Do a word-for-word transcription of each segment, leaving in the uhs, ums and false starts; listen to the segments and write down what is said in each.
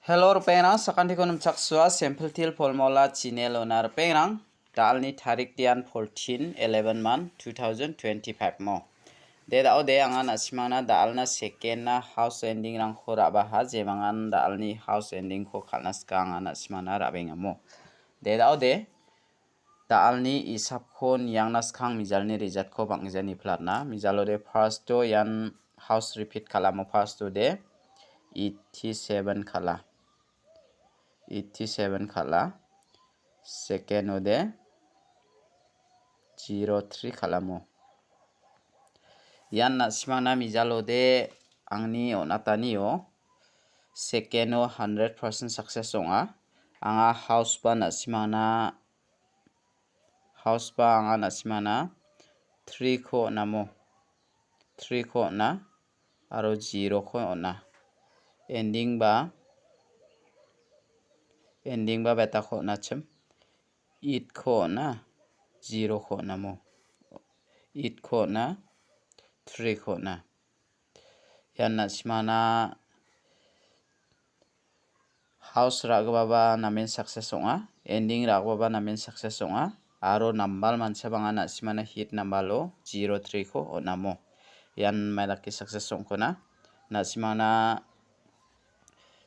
Hello, ripengrang, sakantiko nimchaksua, Simple Teer Formula channel-ona ripengrang. Da·alni tarik dian fourteen eleven month two thousand twenty-five mo. De da·ode, anga na·simangna da·alna second-na house ending-rangko ra·baha, jemangan da·alni house ending-ko kal·na sika anga na·simangna ra·bengamo. De da·ode, da·alni isapko niangna skang mijalni result-ko bang·gija niplatna. Mijalode first-o ian house repeat kal·amo, first-ode eighty-seven kal·a. Eighty-seven kal·a. Second-ode zero three kal·amo. Ian na·simangna mijalode angni on·atanio second-o hundred percent success ong·a. Anga house ba na·simangna House ba anga na·simana three-ko on·amo. Three-ko on·a aro zero-ko on·a. Ending ba, ending ba betako on·achim. Eight-ko on·a, zero-ko on·amo. Eight-ko on·a, three-ko on·a. Ian na·simana house ra·gipaba namen success ong·a, ending ra·gipaba namen success ong·a, aro nambal mancha bang·a na·simana hit nambalo zero three-ko on·amo. Ian my lucky success ong·kona. Na·simana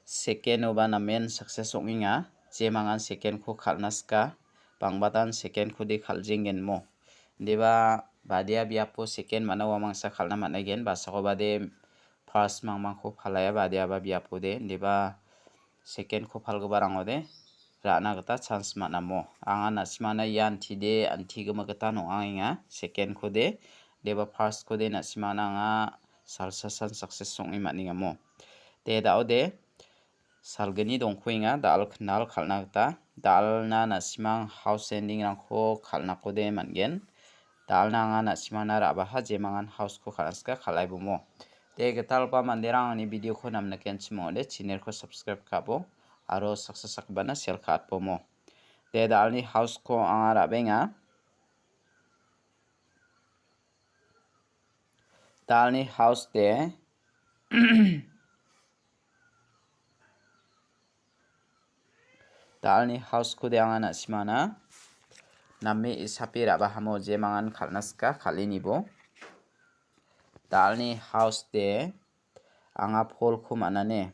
second-oba namen success ong·enga. Jemangan second-ko kal·na sika, bang·batan second-kode kal·jenggenmo. Indiba badia biapo second man·a uamangsa kal·na man·aigen, basako bade first mangmangko palaia badiaba biapode, indiba second-ko palgiparangode ra·na gita chance man·amo. Anga na·simana ia antide antigima gita nong·angenga, second-kode, indiba first-kode na·simana anga salsasan success ong·e man·engamo. De, da·ode, salgni dongkuenga, da·al knal kal·na gita. Da·alna na·simang house ending-rangko kal·nakode man·gen. Da·alna anga na·simangna ra·baha jemangan house-ko kal·na sika kal·aibomo. De, gitalgipa manderang angni video-ko namnikenchim ong·ode, channel-ko subscribe ka·bo, aro saksa sakgipana share ka·atbomo. De, da·alni house-ko anga ra·benga. Da·alni house de Da·alni house-kode anga na·simana name isape ra·bahamo jemangan kal·na sika kal·enibo. Da·alni house-de anga four-ko man·ane.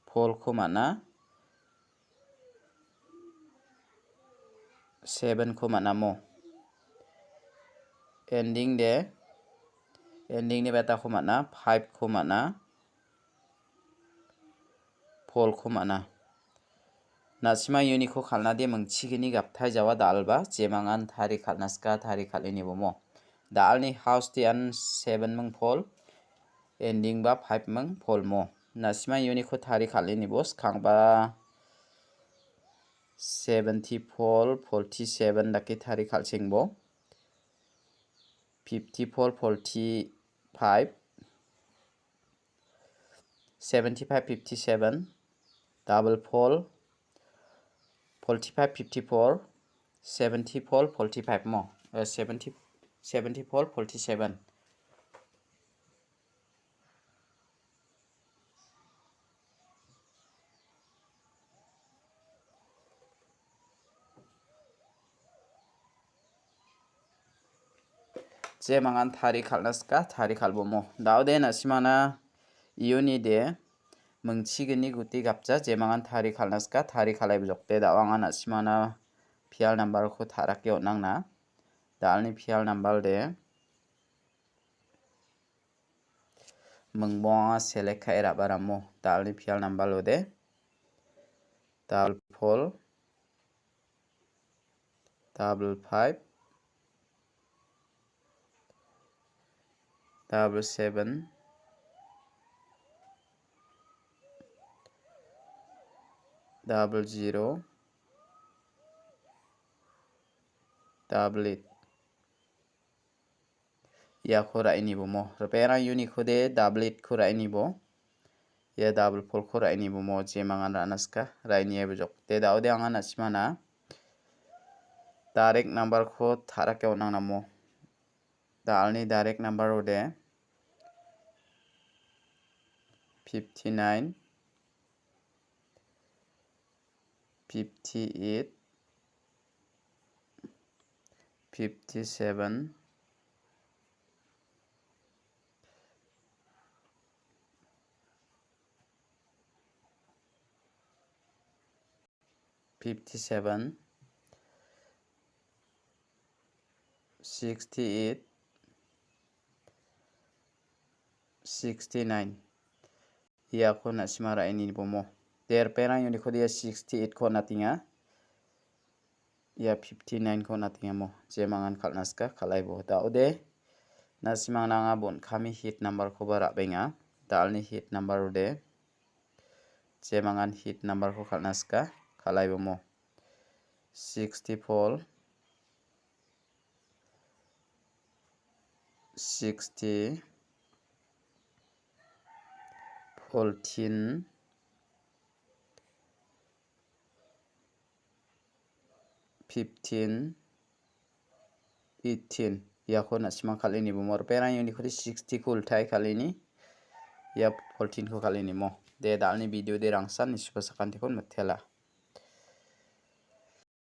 Four-ko man·a. Seven-ko man·amo. Ending de, ending-ni betako man·a, five-ko man·a, four-ko man·a. Na·sima uniko kal·na de mingchigini gaptai jawa da·alba, jemangan tari kal·na sika, tari kal·e nibomo. Da·alni house de an seven ming four, ending ba five ming four mo. Na·sima uniko tari kal·e nibo skangba seventy four, forty seven dake tari kal·chengbo. Fifty four, forty five, seventy five, fifty seven, double four, forty five, fifty four, seventy four, forty five mo. Eh, seventy, seventy four, forty seven. Jemangan tari kal·na sika, tari kal·bomo. Da·ode na·simana iuni de mingchigini guti gapja, jemangan tari kal·na sika, tari kal·ai bojokde. Da·o anga na·simana pial nambarko ta·rake on·angna. Da·alni pial nambar de. Mingbonga select ka·e ra·baramo da·alni pial nambal ode. Double four, double five, double seven, double zero, double eight. Iako ra·e nibomo. Ripengrang uniko de double eight ko ra·e nibo. Ia double four ko ra·e nibomo, jemangan ra·na sika, ra·e niai bojok. De da·ode anga na·simana direct number ko ta·rake on·angnamo. Da·alni direct number ode fifty nine, fifty eight, fifty seven, fifty seven, sixty eight, sixty nine. Iako na·sima ra·e nibomo. De ripengrang uniko dia sixty eight ko natinga. Ia fifty nine ko natingamo. Jemangan kal·na sika, kal·aibo. Da·ode. Na·simang nanga bon kami hit number koba ra·benga. Dalni hit number ode. Jemangan hit number ko kal·na sika, kal·aibomo. Sixty four, sixty, fourteen, fifteen, eighteen. Iako na·simang kal·e nibomo. Ripengrang uniko sixty ko ultai kal·e ni. Ia fourteen ko kal·e nimo. De dalni video de rangsan nisuba sakantikon mitela.